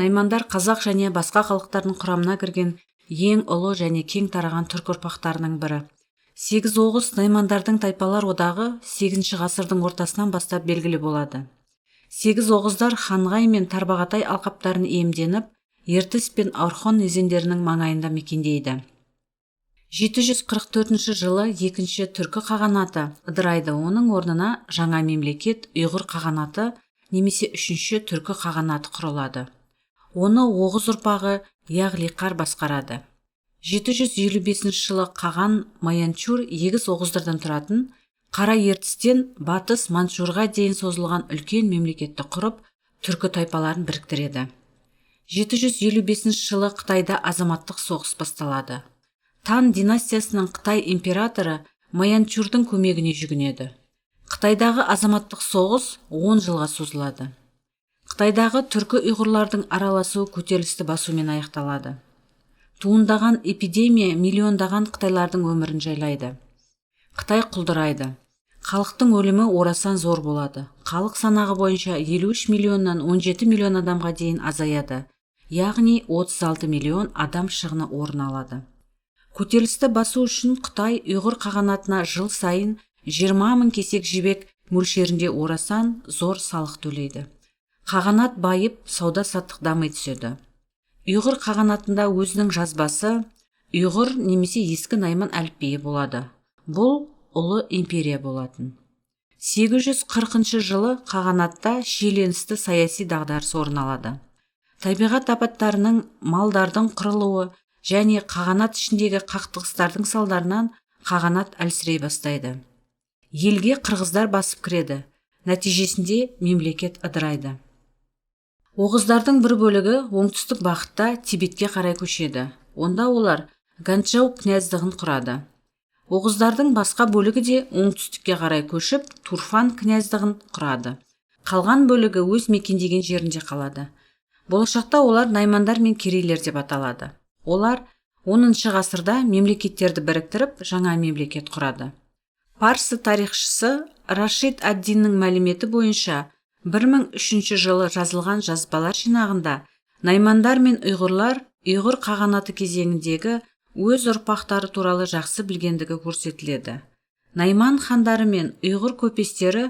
Наймандар қазақ және басқа халықтардың құрамына кірген ең ұлы және кең тараған түркі ұрпақтарының бірі. Сегіз оғыз наймандардың тайпалар одағы 8 ғасырдың ортасынан бастап белгілі болады. Сегіз оғыздар Ханғай мен Тарбағатай алқаптарын иемденіп, Ертіс пен Орхон өзендерінің маңайында мекендейді. 744 жылы екінші түркі қағанаты ыдырайды, оның орнына жаңа мемлекет Ұйғыр қағанаты немесе үшінші түркі қағанаты құрылады. Оны оғыз ұрпағы Яғлиқар басқарады. 755 жылы қаған Маянчур егіз оғыздардан тұратын Қара Ертістен батыс Манчжурға дейін созылған үлкен мемлекетті құрып, түркі тайпаларын біріктіреді. 755 жылы Қытайда азаматтық соғыс басталады. Тан династиясының Қытай императоры Маянчурдың көмегіне жүгінеді. Қытайдағы азаматтық соғыс 10 жылға созылады. Қытайдағы түркі ұйғырлардың араласуы көтерілісті басумен аяқталады. Туындаған эпидемия миллиондаған қытайлардың өмірін жайлайды. Қытай құлдырайды. Халықтың өлімі орасан зор болады. Халық санағы бойынша 53 миллионнан 17 миллион адамға дейін азаяды. Яғни 36 миллион адам шығыны орын алады. Көтерілісті басу үшін Қытай Ұйғыр қағанатына жыл сайын 20 мың кесек жібек мөлшерінде орасан зор салық төлейді. Қағанат байып, сауда-саттық дами түседі. Ұйғыр қағанатында өзінің жазбасы ұйғыр немесе ескі найман әліпбиі болады. Бұл ұлы империя болатын. 840 жылы қағанатта шиеленісті саяси дағдарыс орын алады. Табиғат апаттарының, малдардың қырылуы және қағанат ішіндегі қақтығыстардың салдарынан қағанат әлсірей бастайды. Елге қырғыздар басып кіреді. Нәтижесінде мемлекет ыдырайды. Оғыздардың бір бөлігі оңтүстік бағытта Тибетке қарай көшеді. Онда олар Ганчжоу князьдығын құрады. Оғыздардың басқа бөлігі де оңтүстікке қарай көшіп, Турфан князьдығын құрады. Қалған бөлігі өз мекендеген жерінде қалады. Болашақта олар наймандар мен керейлер деп аталады. Олар 10 ғасырда мемлекеттерді біріктіріп, жаңа мемлекет құрады. Парсы тарихшысы Рашид ад-Диннің мәліметі бойынша 1003 жылы жазылған жазбалар жинағында наймандар мен ұйғырлар Ұйғыр қағанаты кезеңіндегі өз ұрпақтары туралы жақсы білгендігі көрсетіледі. Найман хандары мен ұйғыр көпестері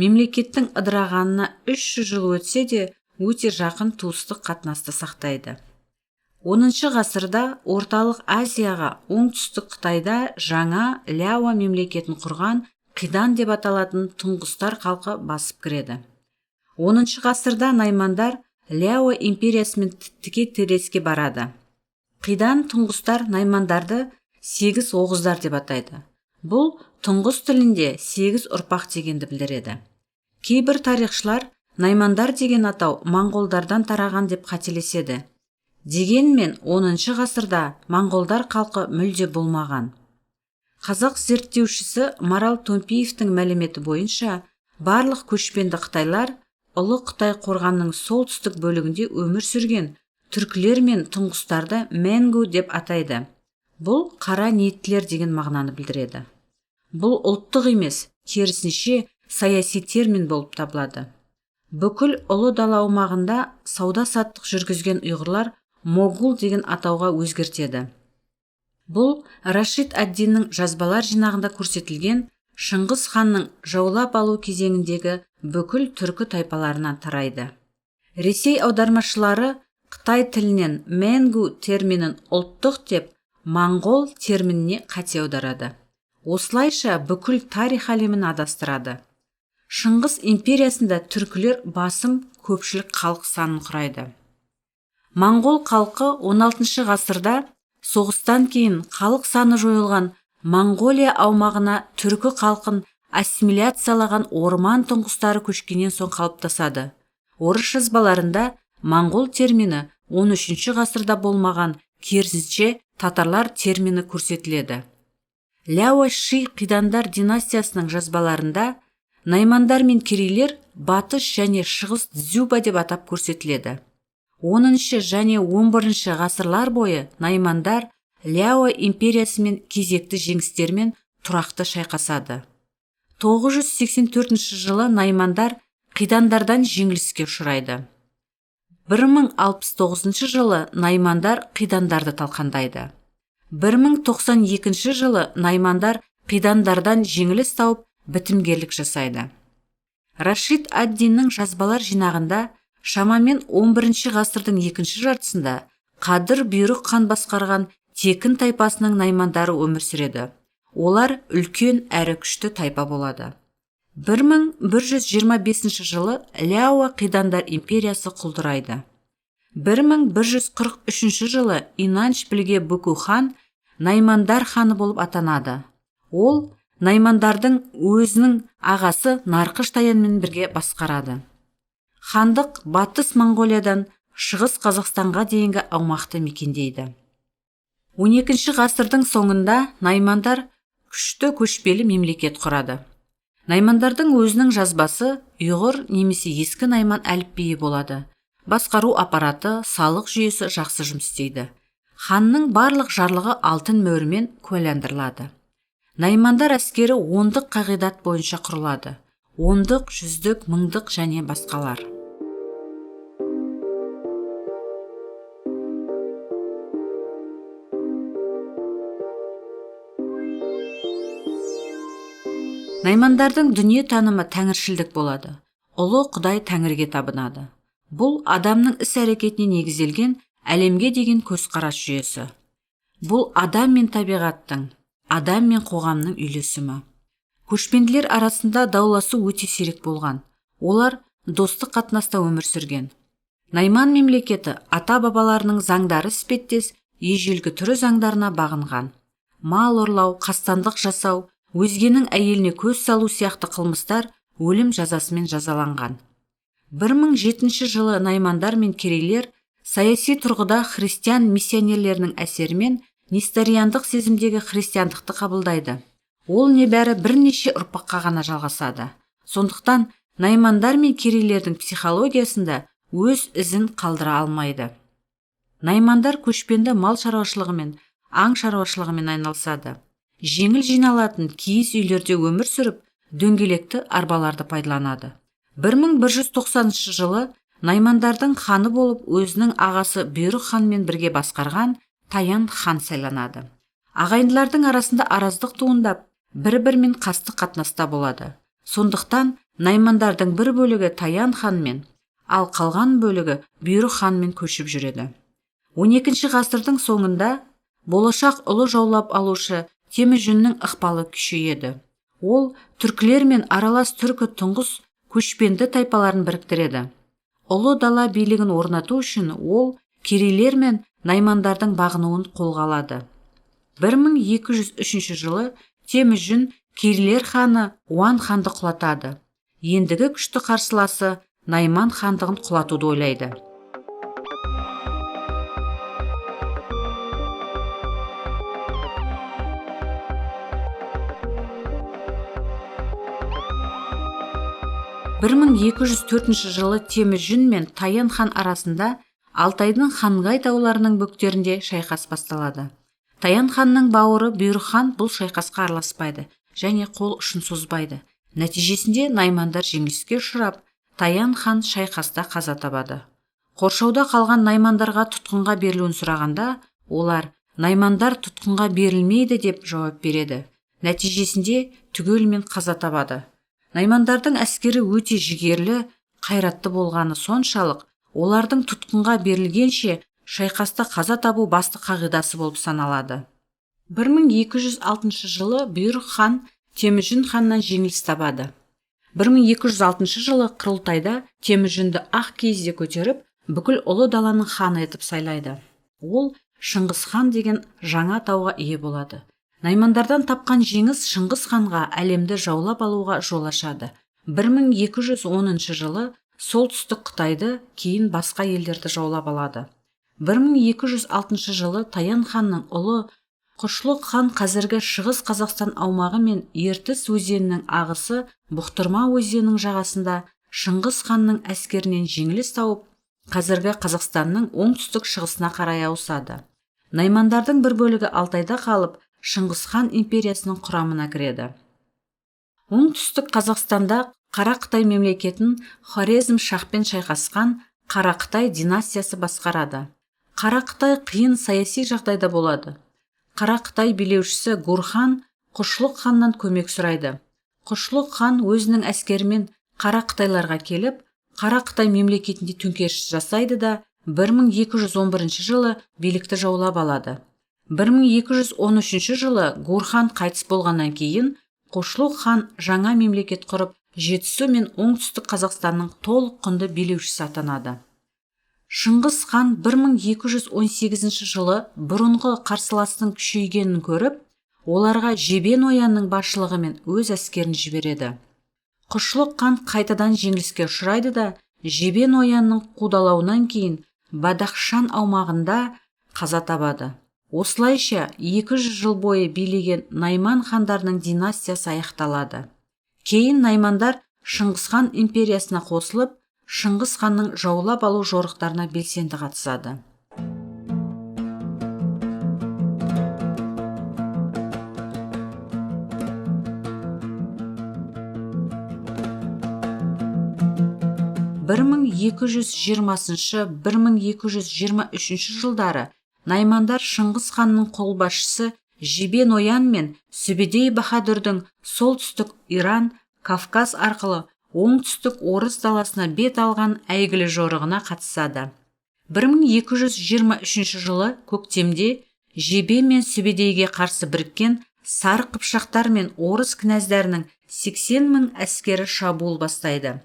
мемлекеттің ыдырағанына 300 жыл өтсе де өте жақын туыстық қатынасты сақтайды. 10 ғасырда Орталық Азияға оңтүстік Қытайда жаңа Ляо мемлекетін құрған Қидан деп аталатын тұңғыстар халқы басып кіреді. 10 ғасырда наймандар Ляо империясымен тіке тіреске барады. Қидан тұңғыстар наймандарды сегіз оғыздар деп атайды. Бұл тұңғыс тілінде сегіз ұрпақ дегенді білдіреді. Кейбір тарихшылар наймандар деген атау моңғолдардан тараған деп қателеседі. Дегенмен 10 ғасырда моңғолдар халқы мүлде болмаған. Қазақ зерттеушісі Марал Томпиевтің мәліметі бойынша барлық көшпенді қытайлар Ұлы Қытай қорғанының солтүстік бөлігінде өмір сүрген түркілер мен тұңғыстарды мәнгу деп атайды. Бұл қара ниеттілер деген мағынаны білдіреді. Бұл ұлттық емес, керісінше саяси термин болып табылады. Бүкіл ұлы дала аумағында сауда-саттық жүргізген ұйғырлар могул деген атауға өзгертеді. Бұл Рашид ад-Диннің жазбалар жинағында көрсетілген Шыңғыс ханның жаулап алу кезеңіндегі бүкіл түркі тайпаларына тарайды. Ресей аудармашылары қытай тілінен мәнгу терминін ұлттық деп моңғол терминіне қате аударады. Осылайша бүкіл тарих әлемін адастырады. Шыңғыс империясында түркілер басым көпшілік халық санын құрайды. Моңғол халқы 16 ғасырда соғыстан кейін халық саны жойылған Моңғолия аумағына түркі халқын ассимиляциялаған орман тұңғыстары көшкеннен соң қалыптасады. Орыс жазбаларында моңғол термині 13 ғасырда болмаған, керісінше татарлар термині көрсетіледі. Ляо Ши Қидандар династиясының жазбаларында наймандар мен керейлер батыс және шығыс дзюба деп атап көрсетіледі. 10 және 11 ғасырлар бойы наймандар Ляо империясымен кезекті жеңістермен тұрақты шайқасады. 984 жылы наймандар қидандардан жеңіліске ұшырайды. 1069 жылы наймандар қидандарды талқандайды. 1092 жылы наймандар қидандардан жеңіліс тауып, бітімгерлік жасайды. Рашид ад-Диннің жазбалар жинағында шамамен 11 ғасырдың екінші жартысында Қадыр Бұйрық хан басқарған Текін тайпасының наймандары өмір сүреді. Олар үлкен әрі күшті тайпа болады. 1125 жылы Ляо Қидандар империясы құлдырайды. 1143 жылы Инанч Білге Бөку хан наймандар ханы болып атанады. Ол наймандардың өзінің ағасы Нарқыш Таянмен бірге басқарады. Хандық Батыс Моңғолиядан Шығыс Қазақстанға дейінгі аумақты мекендейді. 12 ғасырдың соңында наймандар күшті көшпелі мемлекет құрады. Наймандардың өзінің жазбасы ұйғыр немесе ескі найман әліпбиі болады. Басқару аппараты, салық жүйесі жақсы жұмыс істейді. Ханның барлық жарлығы алтын мөрімен куәландырылады. Наймандар әскері ондық қағидат бойынша құрылады. Ондық, жүздік, мыңдық және басқалар. Наймандардың дүние танымы тәңіршілдік болады. Ұлы Құдай тәңірге табынады. Бұл адамның іс-әрекетіне негізделген әлемге деген көзқарас жүйесі. Бұл адам мен табиғаттың, адам мен қоғамның үйлесімі. Көшпенділер арасында дауласу өте сирек болған. Олар достық қатынаста өмір сүрген. Найман мемлекеті ата-бабаларының заңдары іспеттес ежелгі түрі заңдарына бағынған. Мал ұрлау, қастандық жасау, өзгенің әйеліне көз салу сияқты қылмыстар өлім жазасымен жазаланған. 1007 жылы наймандар мен керейлер саяси тұрғыда христиан миссионерлерінің әсерімен несториандық сезімдегі христиандықты қабылдайды. Ол небәрі бірнеше ұрпаққа ғана жалғасады. Сондықтан наймандар мен керейлердің психологиясында өз ізін қалдыра алмайды. Наймандар көшпенді мал шаруашылығымен, аң шаруашылығымен айналысады. Жеңіл жиналатын киіз үйлерде өмір сүріп, дөңгелекті арбаларды пайдаланады. 1190 жылы наймандардың ханы болып өзінің ағасы Бұйрық ханмен бірге басқарған Таян хан сайланады. Ағайындылардың арасында араздық туындап, бір-бірімен қастық қатынаста болады. Сондықтан наймандардың бір бөлігі Таян ханмен, ал қалған бөлігі Бұйрық ханмен көшіп жүреді. 12 ғасырдың соңында болашақ ұлы жаулап алушы Темүжіннің ықпалы күшейеді. Ол түркілер мен аралас түркі тұңғыс көшпенді тайпаларын біріктіреді. Ұлы дала билігін орнату үшін ол керейлер мен наймандардың бағынуын қолға алады. 1203 жылы Темүжін керейлер ханы Уан ханды құлатады. Ендігі күшті қарсыласы Найман хандығын құлатуды ойлайды. 1204 жылы Темүжін мен Таян хан арасында Алтайдың Хангай тауларының бөктерінде шайқас басталады. Таян ханның бауыры Бұйрық хан бұл шайқасқа араласпайды және қол ұшын созбайды. Нәтижесінде наймандар жеңіліске ұшырап, Таян хан шайқаста қаза табады. Қоршауда қалған наймандарға тұтқынға берілуін сұрағанда, олар наймандар тұтқынға берілмейді деп жауап береді. Нәтижесінде түгелімен қаза табады. Наймандардың әскері өте жігерлі, қайратты болғаны соншалық, олардың тұтқынға берілгенше шайқаста қаза табу басты қағидасы болып саналады. 1206 жылы Бұйрық хан Темүжін ханнан жеңіліс табады. 1206 жылы құрылтайда Темүжінді ақ киізде көтеріп, бүкіл ұлы даланың ханы етіп сайлайды. Ол Шыңғыс хан деген жаңа атауға ие болады. Наймандардан тапқан жеңіс Шыңғыс ханға әлемді жаулап алуға жол ашады. 1210 жылы солтүстік Қытайды, кейін басқа елдерді жаулап алады. 1206 жылы Таян ханның ұлы Құшлық хан қазіргі Шығыс Қазақстан аумағы мен Ертіс өзенінің ағысы Бұқтырма өзенінің жағасында Шыңғыс ханның әскерінен жеңіліс тауып, қазіргі Қазақстанның оңтүстік шығысына қарай ауысады. Наймандардың бір бөлігі Алтайда қалып, Шыңғыс хан империясының құрамына кіреді. Оңтүстік Қазақстанда Қара Қытай мемлекетін Хорезм шахпен шайқасқан Қара Қытай династиясы басқарады. Қара Қытай қиын саяси жағдайда болады. Қара Қытай билеушісі Гурхан Құшлық ханнан көмек сұрайды. Құшлық хан өзінің әскерімен Қара Қытайларға келіп, Қара Қытай мемлекетінде төңкеріс жасайды да 1211 жылы билікті жаулап алады. 1213 жылы Гурхан қайтыс болғаннан кейін Құшлық хан жаңа мемлекет құрып, Жетісу мен Оңтүстік Қазақстанның толық құнды билеушісі атанады. Шыңғыс хан 1218 жылы бұрынғы қарсыластың күшейгенін көріп, оларға Жебе ноянның басшылығымен өз әскерін жібереді. Құшлық хан қайтадан жеңіліске ұшырайды да, Жебе ноянның қудалауынан кейін Бадахшан аумағында қаза табады. Осылайша 200 жыл бойы билеген Найман хандарының династиясы аяқталады. Кейін наймандар Шыңғыс хан империясына қосылып, Шыңғыс ханның жаулап алу жорықтарына белсенді қатысады. 1220-1223 жылдары наймандар Шыңғыс ханның қолбасшысы Жебе ноян мен Сүбедей баһадүрдің солтүстік Иран, Кавказ арқылы оңтүстік орыс даласына бет алған әйгілі жорығына қатысады. 1223 жылы көктемде Жебе мен Сүбедейге қарсы біріккен сары қыпшақтар мен орыс князьдарының 80 мың әскері шабуыл бастайды.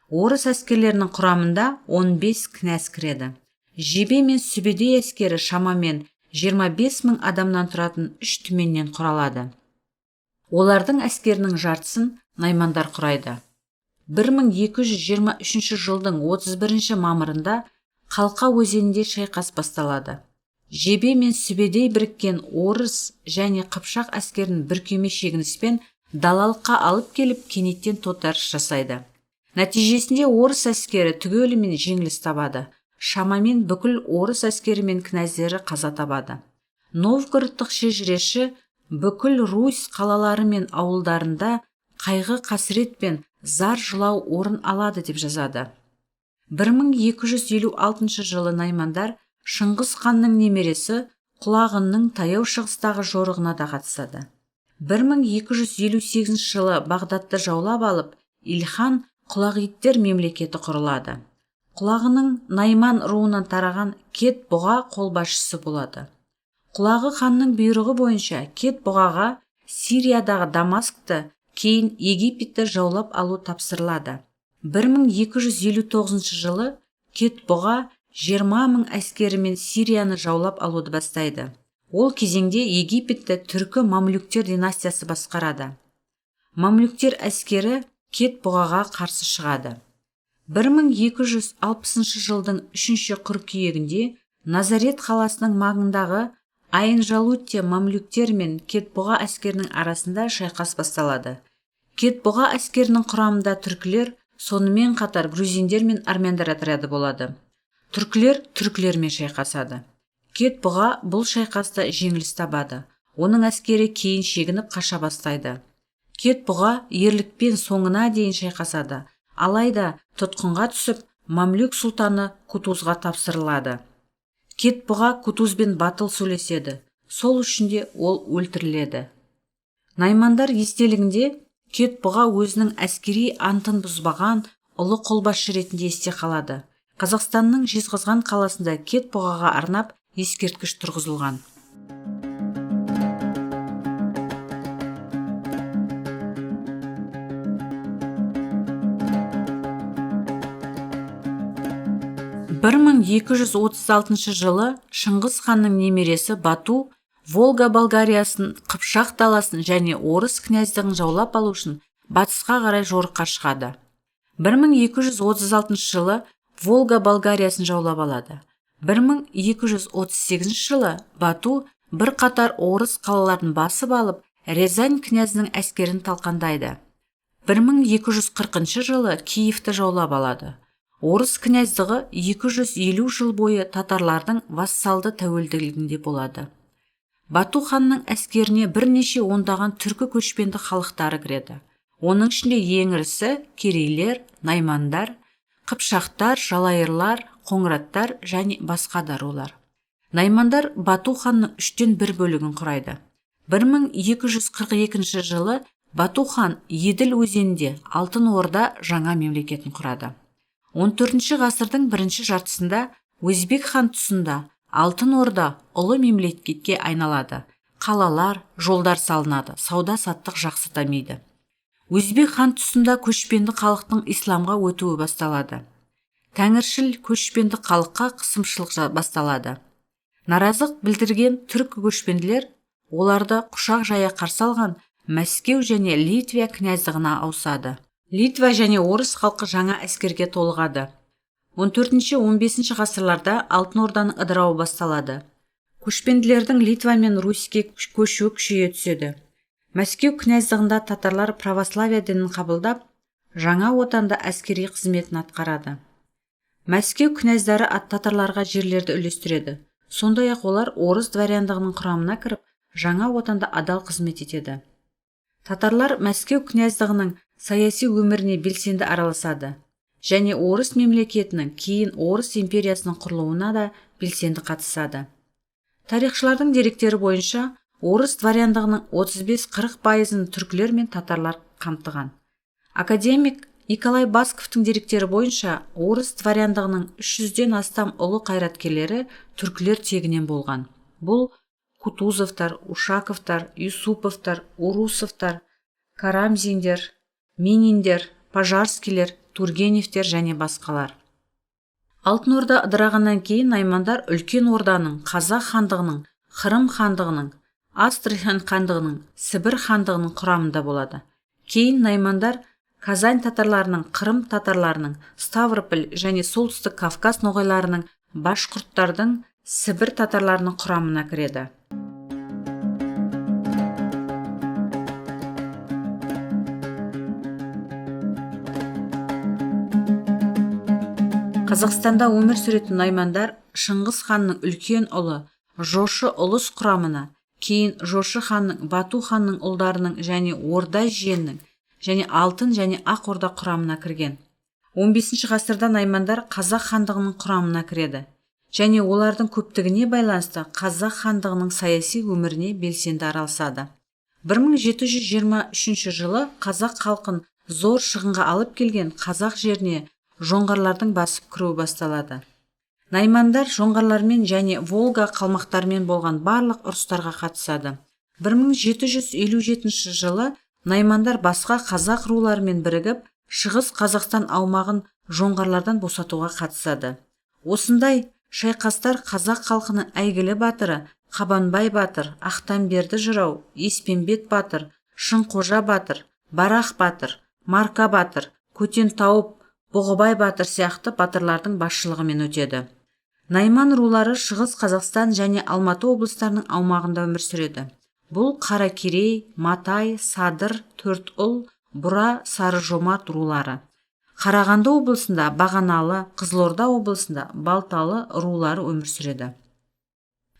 Орыс әскерлерінің құрамында 15 князь кіреді. Жебе мен Сүбедей әскері шамамен 25 мың адамнан тұратын 3 түменнен құралады. Олардың әскерінің жартысын наймандар құрайды. 1223 жылдың 31 мамырында Қалқа өзенінде шайқас басталады. Жебе мен Сүбедей біріккен орыс және қыпшақ әскерін бүркеме шегініспен далалыққа алып келіп, кенеттен тойтарыс жасайды. Нәтижесінде орыс әскері түгелімен жеңіліс табады. Шамамен бүкіл орыс әскері мен князьдері қаза табады. Новгородтық шежіреші бүкіл Русь қалалары мен ауылдарында қайғы қасірет пен зар жылау орын алады деп жазады. 1256 жылы наймандар Шыңғыс ханның немересі Құлағынның таяу шығыстағы жорығына да қатысады. 1258 жылы Бағдатты жаулап алып, Илхан Құлағиттер мемлекеті құрылады. Құлағының найман руынан тараған Кет Бұға қолбасшысы болады. Құлағы ханның бұйрығы бойынша Кет Бұғаға Сириядағы Дамаскты, кейін Египетті жаулап алу тапсырылады. 1259 жылы Кет Бұға 20 мың әскерімен Сирияны жаулап алуды бастайды. Ол кезеңде Египетті түркі мамлюктер династиясы басқарады. Мамлюктер әскері Кет Бұғаға қарсы шығады. 1260 жылдың 3 қыркүйегінде Назарет қаласының маңындағы Айн-Жалутте мамлюктер мен Кетбұға әскерінің арасында шайқас басталады. Кетбұға әскерінің құрамында түркілер, сонымен қатар грузиндер мен армяндар отряды болады. Түркілер түркілермен шайқасады. Кетбұға бұл шайқаста жеңіліс табады. Оның әскері кейін шегініп қаша бастайды. Кетбұға ерлікпен соңына дейін шайқасады. Алайда тұтқынға түсіп, мамлюк сұлтаны Кутузға тапсырылады. Кетбұға Кутузбен батыл сөйлеседі. Сол үшін де ол өлтіріледі. Наймандар естелігінде Кетбұға өзінің әскери антын бұзбаған ұлы қолбасшы ретінде есте қалады. Қазақстанның Жезқазған қаласында Кетбұғаға арнап ескерткіш тұрғызылған. 1236 жылы Шыңғыс ханның немересі Бату Волга Болгариясын, Қыпшақ даласын және Орыс князьдігін жаулап алу үшін батысқа қарай жорыққа шығады. 1236 жылы Волга Болгариясын жаулап алады. 1238 жылы Бату бірқатар орыс қалаларын басып алып, Рязань князінің әскерін талқандайды. 1240 жылы Киевті жаулап алады. Орыс князьдығы 250 жыл бойы татарлардың вассалды тәуелділігінде болады. Бату ханның әскеріне бірнеше ондаған түркі көшпенді халықтары кіреді. Оның ішінде ең ірісі керейлер, наймандар, Қыпшақтар, жалайырлар, қоңыраттар және басқа да рулар. Наймандар Бату ханның 1/3 бөлігін құрайды. 1242 жылы Бату хан Еділ өзенінде Алтын Орда жаңа мемлекетін құрады. 14 ғасырдың бірінші жартысында Өзбек хан тұсында Алтын Орда ұлы мемлекетке айналады. Қалалар, жолдар салынады, сауда-саттық жақсы дамиды. Өзбек хан тұсында көшпенді халықтың исламға өтуі басталады. Тәңіршіл көшпенді халыққа қысымшылық басталады. Наразылық білдірген түрік көшпенділер оларды құшақ жая қарсы алған Мәскеу және Литва князьдығына ауысады. Литва және орыс халқы жаңа әскерге толығады. 14-15 ғасырларда Алтын Орданың ыдырауы басталады. Көшпенділердің Литва мен Руське көшуі күшейе түседі. Мәскеу князьдығында татарлар православие дінін қабылдап, жаңа отанда әскери қызметін атқарады. Мәскеу князьдары татарларға жерлерді үлестіреді. Сондай-ақ олар орыс дворяндығының құрамына кіріп, жаңа отанда адал қызмет етеді. Татарлар Мәскеу князьдығының саяси өміріне белсенді араласады және орыс мемлекетінің кейін орыс империясының құрылуына да белсенді қатысады. Тарихшылардың деректері бойынша орыс дворяндығының 35-40%-ын түркілер мен татарлар қамтыған. Академик Николай Басковтың деректері бойынша орыс дворяндығының 300-ден астам ұлы қайраткерлері түркілер тегінен болған. Бұл Кутузовтар, Ушаковтар, Юсуповтар, Урусовтар, Карамзиндер, Мининдер, Пожарскийлер, Тургеневтер және басқалар. Алтын Орда ыдырағаннан кейін наймандар үлкен орданың, Қазақ хандығының, Қырым хандығының, Астрахань хандығының, Сібір хандығының құрамында болады. Кейін наймандар Казань татарларының, Қырым татарларының, Ставрополь және Солтүстік Кавказ ноғайларының, башқұрттардың, Сібір татарларының құрамына кіреді. Қазақстанда өмір сүретін наймандар Шыңғыс ханның үлкен ұлы Жошы ұлыс құрамына, кейін Жошы ханның, Бату ханның ұлдарының және Орда жиенінің және Алтын және Ақ Орда құрамына кірген. 15 ғасырда наймандар Қазақ хандығының құрамына кіреді және олардың көптігіне байланысты Қазақ хандығының саяси өміріне белсенді араласады. 1723 жылы қазақ халқын зор шығынға алып келген қазақ жеріне жоңғарлардың басып кіруі басталады. Наймандар жоңғарлармен және Волга қалмақтарымен болған барлық ұрыстарға қатысады. 1757 жылы наймандар басқа қазақ руларымен бірігіп, Шығыс Қазақстан аумағын жоңғарлардан босатуға қатысады. Осындай шайқастар қазақ халқының әйгілі батыры Қабанбай батыр, Ақтамберді жырау, Еспенбет батыр, Шыңқожа батыр, Барақ батыр, Марка батыр, Көтен тауып, Бұғыбай батыр сияқты батырлардың басшылығымен өтеді. Найман рулары Шығыс Қазақстан және Алматы облыстарының аумағында өмір сүреді. Бұл Қаракерей, Матай, Садыр, Төртұл, Бұра, Сары Жомарт рулары. Қарағанды облысында Бағаналы, Қызылорда облысында Балталы рулары өмір сүреді.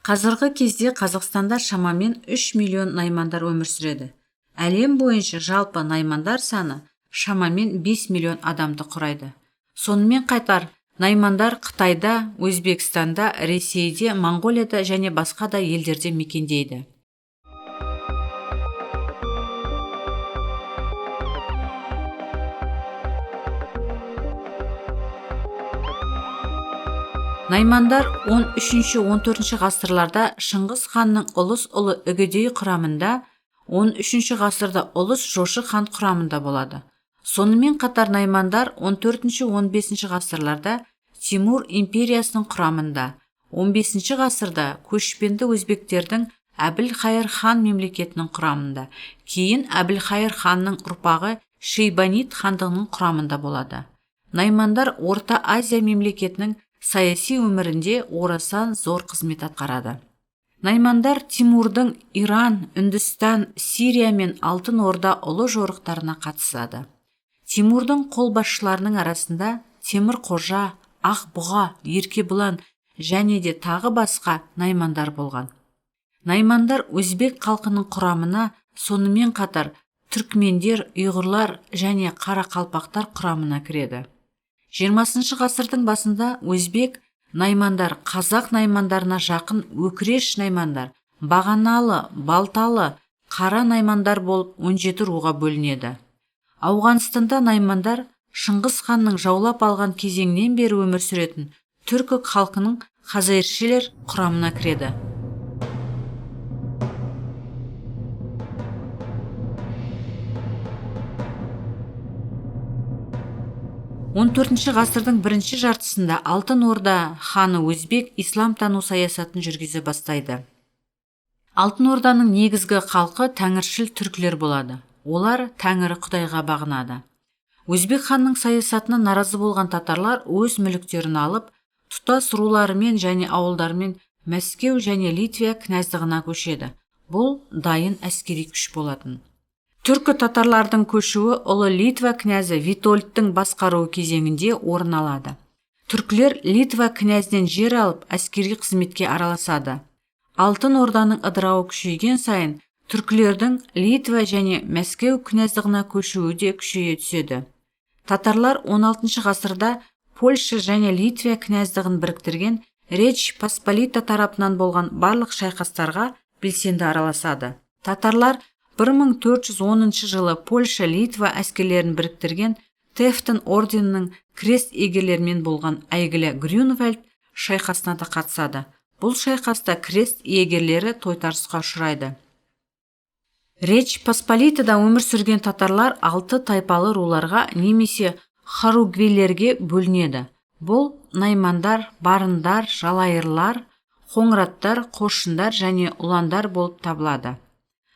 Қазіргі кезде Қазақстанда шамамен 3 миллион наймандар өмір сүреді. Әлем бойынша жалпы наймандар саны шамамен 5 миллион адамды құрайды. Сонымен қатар наймандар Қытайда, Өзбекстанда, Ресейде, Моңғолияда және басқа да елдерде мекендейді. Наймандар 13-14 ғасырларда Шыңғыс ханның ұлыс ұлы Үгедей құрамында, 13 ғасырда ұлыс Жошы хан құрамында болады. Сонымен қатар наймандар 14-15 ғасырларда Тимур империясының құрамында, 15 ғасырда көшпенді өзбектердің Әбілхайыр хан мемлекетінің құрамында, кейін Әбілхайыр ханның ұрпағы Шейбанид хандығының құрамында болады. Наймандар Орта Азия мемлекетінің саяси өмірінде орасан зор қызмет атқарады. Наймандар Тимурдың Иран, Үндістан, Сирия мен Алтын Орда ұлы жорықтарына қатысады. Тимурдың қолбасшыларының арасында Темір Қожа, Ақ Бұға, Еркебұлан және де тағы басқа наймандар болған. Наймандар өзбек халқының құрамына, сонымен қатар түркмендер, ұйғырлар және қарақалпақтар құрамына кіреді. 20 ғасырдың басында өзбек наймандар қазақ наймандарына жақын өкіреш наймандар, бағаналы, балталы, қара наймандар болып 17 руға бөлінеді. Ауғанстанда наймандар Шыңғыс ханның жаулап алған кезеңінен бері өмір сүретін түркі халқының хазаршелер құрамына кіреді. Он төртінші ғасырдың бірінші жартысында Алтын Орда ханы өзбек ислам тану саясатын жүргізе бастайды. Алтын Орданың негізгі халқы тәңіршіл түркілер болады. Олар тәңірі Құдайға бағынады. Өзбек ханның саясатына наразы болған татарлар өз мүліктерін алып, тұтас руларымен және ауылдарымен Мәскеу және Литвия князьдығына көшеді. Бұл дайын әскери күш болатын. Түркі татарлардың көшуі ұлы Литва князі Витольдтың басқаруы кезеңінде орын алады. Түркілер Литва князінен жер алып, әскери қызметке араласады. Алтын Орданың ыдырауы күшейген сайын түркілердің Литва және Мәскеу князьдығына көшуі де күшейе түседі. Татарлар 16 ғасырда Польша және Литвия князьдығын біріктірген Речь Посполита тарапынан болған барлық шайқастарға белсенді араласады. Татарлар 1410 жылы Польша Литва әскерлерін біріктірген Тевтон орденінің крест иегерлерімен болған әйгілі Грюнвальд шайқасына да қатысады. Бұл шайқаста крест иегерлері тойтарысқа ұшырайды. Речь Посполитада өмір сүрген татарлар 6 тайпалы руларға немесе харугвилерге бөлінеді. Бұл наймандар, барындар, жалайырлар, қоңыраттар, қошындар және ұландар болып табылады.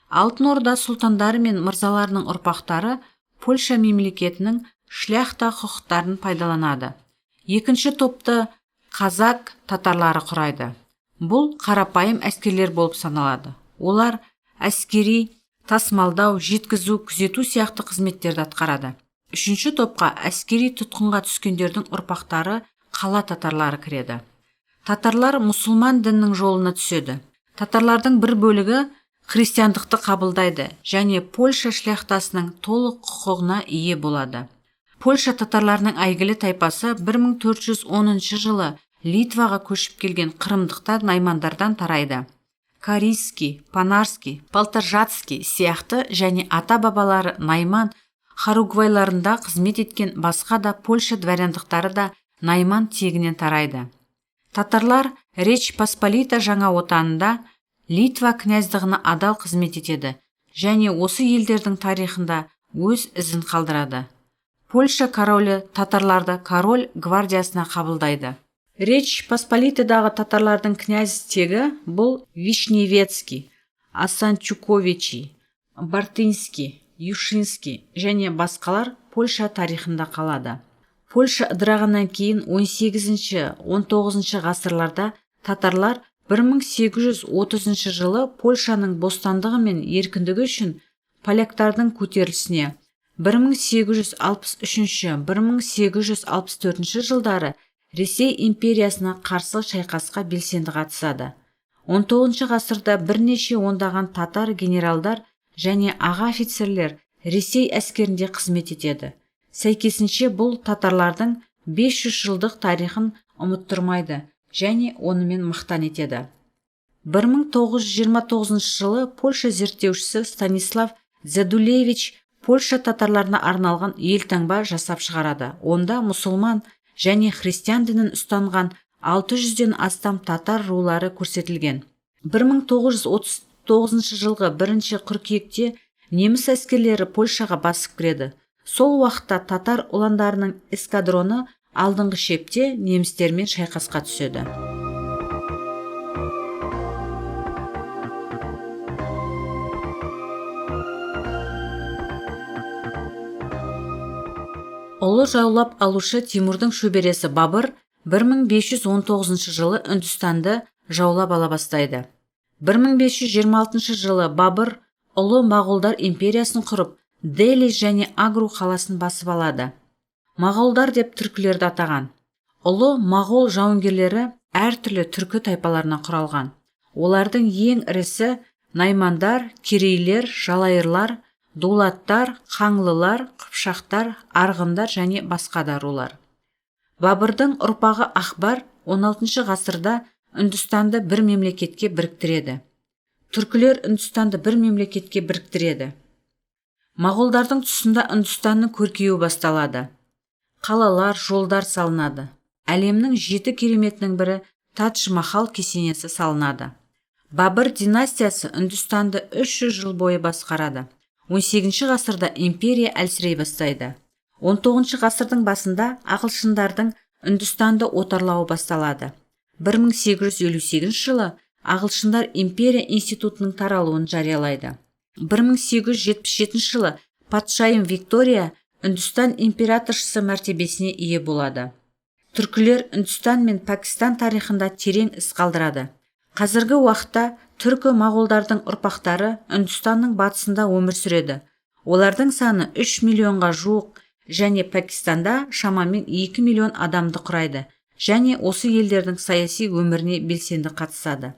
Алтын Орда сұлтандары мен мырзаларының ұрпақтары Польша мемлекетінің шляхта құқықтарын пайдаланады. Екінші топты қазақ татарлары құрайды. Бұл қарапайым әскерлер болып саналады. Олар әскери тасымалдау, жеткізу, күзету сияқты қызметтерді атқарады. Үшінші топқа әскери тұтқынға түскендердің ұрпақтары қала татарлары кіреді. Татарлар мұсылман дінінің жолына түседі. Татарлардың бір бөлігі христиандықты қабылдайды және Польша шляхтасының толық құқығына ие болады. Польша татарларының әйгілі тайпасы 1410 жылы Литваға көшіп келген қырымдықтар наймандардан тарайды. Карийский, Панарский, Полтаржатский сияқты және ата-бабалары найман харугвайларында қызмет еткен басқа да Польша дворяндықтары да найман тегінен тарайды. Татарлар Речь Посполита жаңа отанында Литва князьдығына адал қызмет етеді және осы елдердің тарихында өз ізін қалдырады. Польша королі татарларды король гвардиясына қабылдайды. Речь Посполитадағы татарлардың князь тегі бұл Вишневецкий, Асанчуковичи, Бартынский, Юшинский және басқалар Польша тарихында қалады. Польша ыдырағаннан кейін 18-19 ғасырларда татарлар 1830 жылы Польшаның бостандығы мен еркіндігі үшін поляктардың көтерілісіне, 1863-1864 жылдары Ресей империясына қарсы шайқасқа белсенді қатысады. 19 ғасырда бірнеше ондаған татар генералдар және аға офицерлер Ресей әскерінде қызмет етеді. Сәйкесінше бұл татарлардың 500 жылдық тарихын ұмыттырмайды және онымен мақтан етеді. 1929 жылы Польша зерттеушісі Станислав Дзядулевич Польша татарларына арналған елтаңба жасап шығарады. Онда мұсылман және христиан дінін ұстанған 600-ден астам татар рулары көрсетілген. 1939 жылғы 1 қыркүйекте неміс әскерлері Польшаға басып кіреді. Сол уақытта татар ұландарының эскадроны алдыңғы шепте немістермен шайқасқа түседі. Ұлы жаулап алушы Тимурдың шөбересі Бабыр 1519 жылы Үндістанды жаулап ала бастайды. 1526 жылы Бабыр ұлы Моғолдар империясын құрып, Дели және Агру қаласын басып алады. Моғолдар деп түркілерді атаған. Ұлы моғол жауынгерлері әртүрлі түркі тайпаларынан құралған. Олардың ең ірісі наймандар, керейлер, жалайырлар, дулаттар, қаңлылар, қыпшақтар, арғындар және басқа да рулар. Бабырдың ұрпағы Ақбар 16 ғасырда Үндістанды бір мемлекетке біріктіреді. Түркілер Үндістанды бір мемлекетке біріктіреді. Моғолдардың тұсында Үндістанның көркеюі басталады. Қалалар, жолдар салынады. Әлемнің 7 кереметінің бірі Тадж-Махал кесенесі салынады. Бабыр династиясы Үндістанды 300 жыл бойы басқарады. 18 ғасырда империя әлсірей бастайды. 19 ғасырдың басында ағылшындардың Үндістанды отарлауы басталады. 1858 жылы ағылшындар империя институтының таралуын жариялайды. 1877 жылы патшайым Виктория Үндістан императоршысы мәртебесіне ие болады. Түркілер Үндістан мен Пәкістан тарихында терең із қалдырады. Қазіргі уақытта түркі моғолдардың ұрпақтары Үндістанның батысында өмір сүреді. Олардың саны 3 миллионға жуық және Пәкістанда шамамен 2 миллион адамды құрайды және осы елдердің саяси өміріне белсенді қатысады.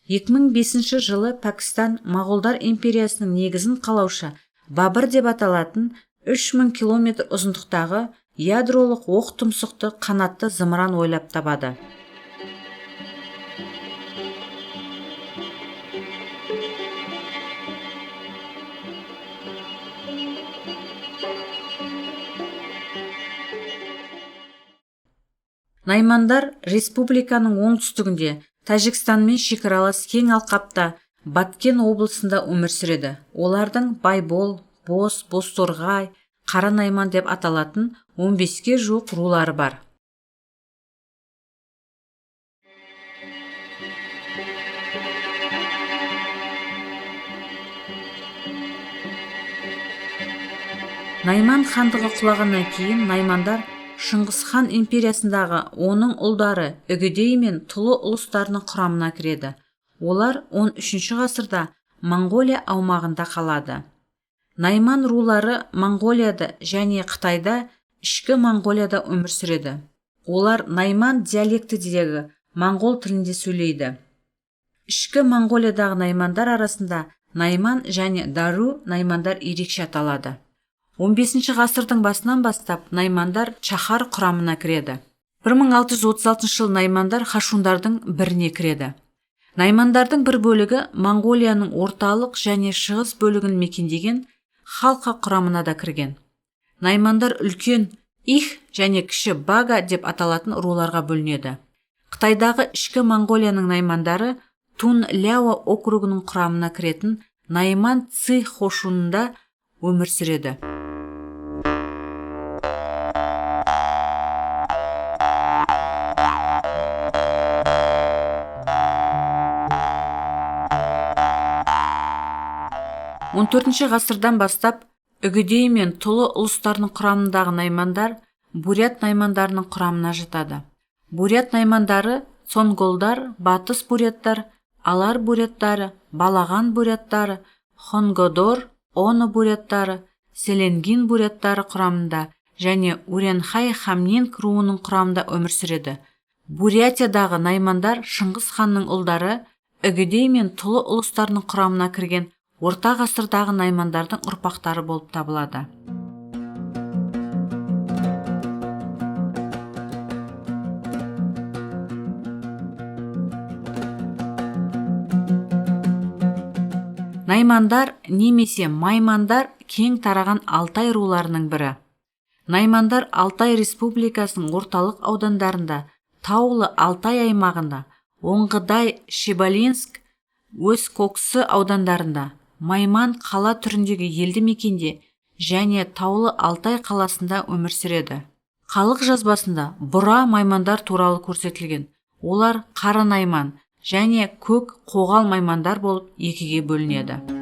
2005 жылы Пәкістан Моғолдар империясының негізін қалаушы Бабыр деп аталатын 3000 километр ұзындықтағы ядролық оқ тұмсықты қанатты зымыран ойлап табады. Наймандар республиканың оңтүстігінде Тәжікстанмен шекаралас кең алқапта Баткен облысында өмір сүреді. Олардың Байбол, Бос, Бозторғай, Қара Найман деп аталатын 15-ке жуық рулары бар. Найман хандығы құлағаннан кейін наймандар Шыңғыс хан империясындағы оның ұлдары Үгедей мен Тұлы ұлыстарының құрамына кіреді. Олар 13 ғасырда Моңғолия аумағында қалады. Найман рулары Моңғолияда және Қытайда, ішкі Моңғолияда өмір сүреді. Олар найман диалектідегі моңғол тілінде сөйлейді. Ішкі Моңғолиядағы наймандар арасында найман және дару наймандар ерекше аталады. 15 ғасырдың басынан бастап наймандар Чахар құрамына кіреді. 1636 жылы наймандар хашундардың біріне кіреді. Наймандардың бір бөлігі Моңғолияның орталық және шығыс бөлігін мекендеген халқа құрамына да кірген. Наймандар үлкен их және кіші бага деп аталатын руларға бөлінеді. Қытайдағы ішкі Моңғолияның наймандары Тун Ляо округінің құрамына кіретін Найман Ци хошунында өмір сүреді. Он 14 ғасырдан бастап Үгедей мен Тұлы ұлыстарының құрамындағы наймандар бурят наймандарының құрамына жатады. Бурят наймандары цонголдар, батыс буряттар, алар буряттары, балаған буряттары, хонгодор, оно буряттары, селенгин буряттары құрамында және урянхай хамнинг руының құрамында өмір сүреді. Бурятиядағы наймандар Шыңғыс ханның ұлдары Үгедей мен Тұлы ұлыстарының құрамына кірген орта ғасырдағы наймандардың ұрпақтары болып табылады. Наймандар немесе маймандар кең тараған Алтай руларының бірі. Наймандар Алтай Республикасының орталық аудандарында, Таулы Алтай аймағында, Оңғыдай, Шебалинск, Өскоксы аудандарында, Майман қала түріндегі елді мекенде және Таулы Алтай қаласында өмір сүреді. Халық жазбасында бұра маймандар туралы көрсетілген. Олар қара найман және көк қоғал маймандар болып екіге бөлінеді.